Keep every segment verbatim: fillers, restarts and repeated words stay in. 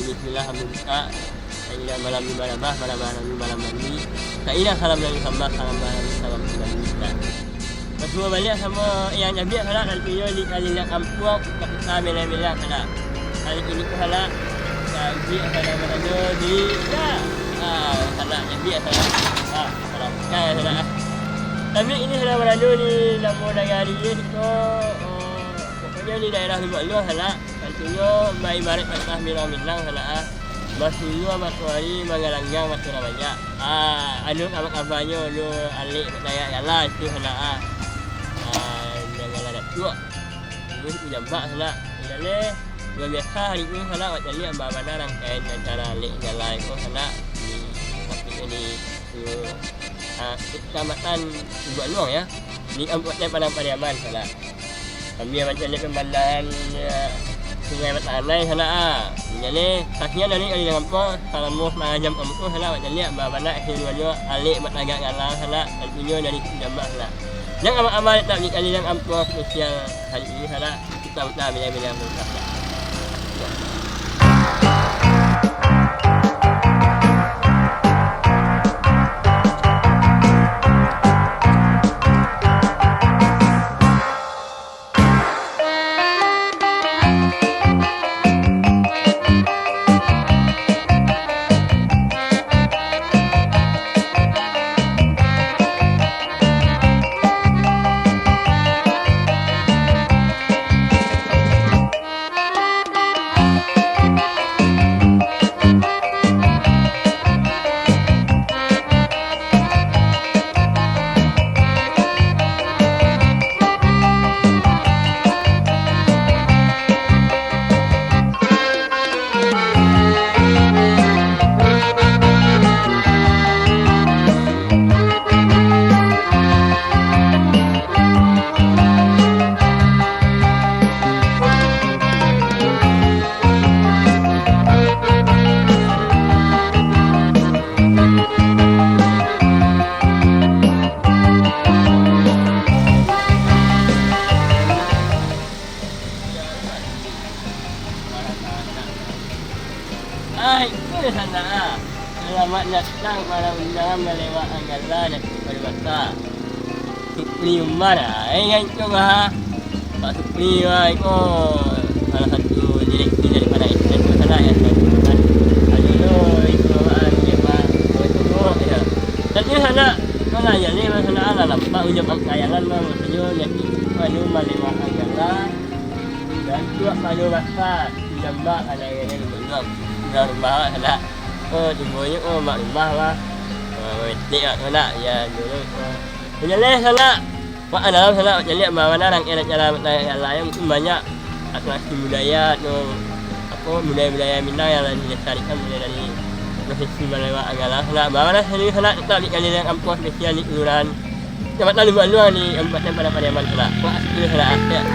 Bismillah, alhamdulillah. Saindah malam ni malam bah, malam malam ni malam mandi. Saindah salam dari sambah, salam malam ni salam kembali. Nah. Basuo baliak samo yang jambiak sanak, nantinyo di kali nan ampuang, tak bisa bilang-bilang sanak. Kali ini tu sanak, jambiak sanak malam ni di, ya. Ah, sanak jambiak sanak. Ah, sanak. Ah, sanak. Jambiak ini sanak malam ni namo nagari ni ko, oh, pokoknyo di daerah Lubuak Aluang sanak. Tantunyo, baibarat patah minang-minang sanak ah. Basulua matoari, bagalanggang baturang banyak. Ah, anu kaba-kabanyo, anu alek batagak gala itu sanak ah. Ah, nan gala datuak. Terus ujambak sanak. Jadi, luar biasa hari ini sanak, awak caliak baa bana rangkaian acara alek gala itu sanak. Di, tapi di, di, ah, Kecamatan Lubuak Aluang, ya. Di Kabupaten Padang Pariaman sanak. Sambil mancaliak pemandangan, ya, Sungai Batanai sanak ah. Jadi, sakian dari kali nan ampuang, salamo satangah jam ka muko sanak, mancaliak baa bana keseruannyo, alek batagak gala sanak, tantunyo dari Situ Jambak sanak. Jan abah-abah, tetap di kali nan ampuang spesial hari ini sanak. Kita udah bila-bila. Ah, itu sanak ah. Salamat datang para undangan malewat anggala dan kepala basa. Supri Umar ah, ingat tu bah. Pak Supri bah, iko salah satu direksi daripada S N tu sanak yang saya gunakan. Aduh, iko bah, dia bah. Oh, itu bah, ya. Tapi sanak, kalau ya, ni sanak lah nampak ujung pangkayalan bah, maksudnya, jadi, anu, malewat anggala. Dan tuak pado basa, jambak anak-anak gondong. Rumah-rumah awak sanak. Oh, timbonyo, oh, mak rumah lah. Oh, metik awak sanak. Ya, dulu, oh. Menyaleh sanak. Wak dalam sanak, menyaleh, bawa barang, enak jalan, menarik jalan, yang mungkin banyak atraksi budaya atau, apa, budaya-budaya Minang yang lah dilestarikan mulai dari prosesi malewat anggala sanak. Bawa lah sendiri sanak, tetap di kali yang ampuh, spesial di kelurahan Kecamatan Lubuak Aluang di Kabupaten Padang Pariaman, sanak. Wah, asik sanak, asik.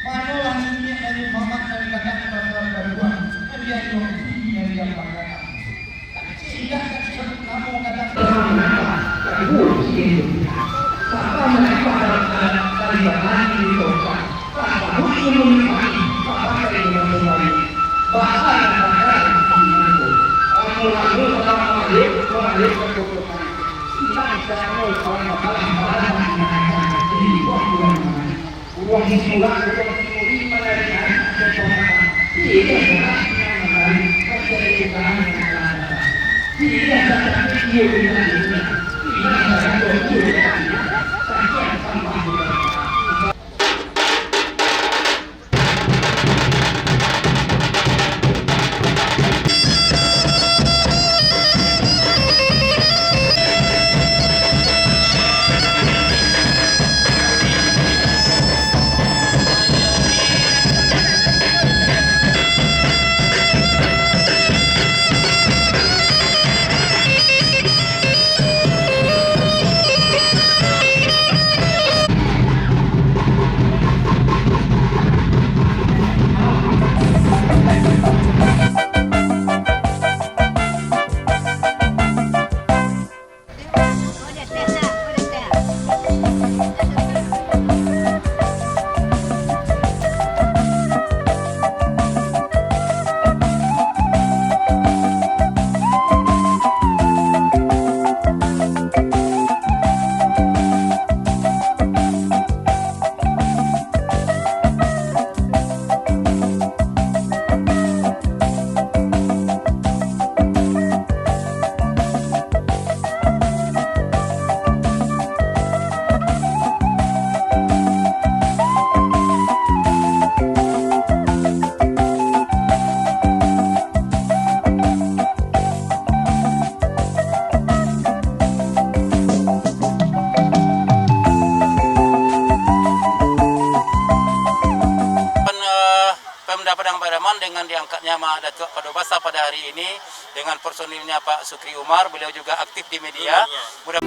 Manolah niniak dari Muhammad dari kakak pasal kaduo, Nabi Ayub, Siti dari Abang Kakak. Indak ka disebut namo kadang. Dengan diangkatnya Ma Datuak Pado Basa pada hari ini dengan personilnya Pak Sukri Umar, beliau juga aktif di media. Mudah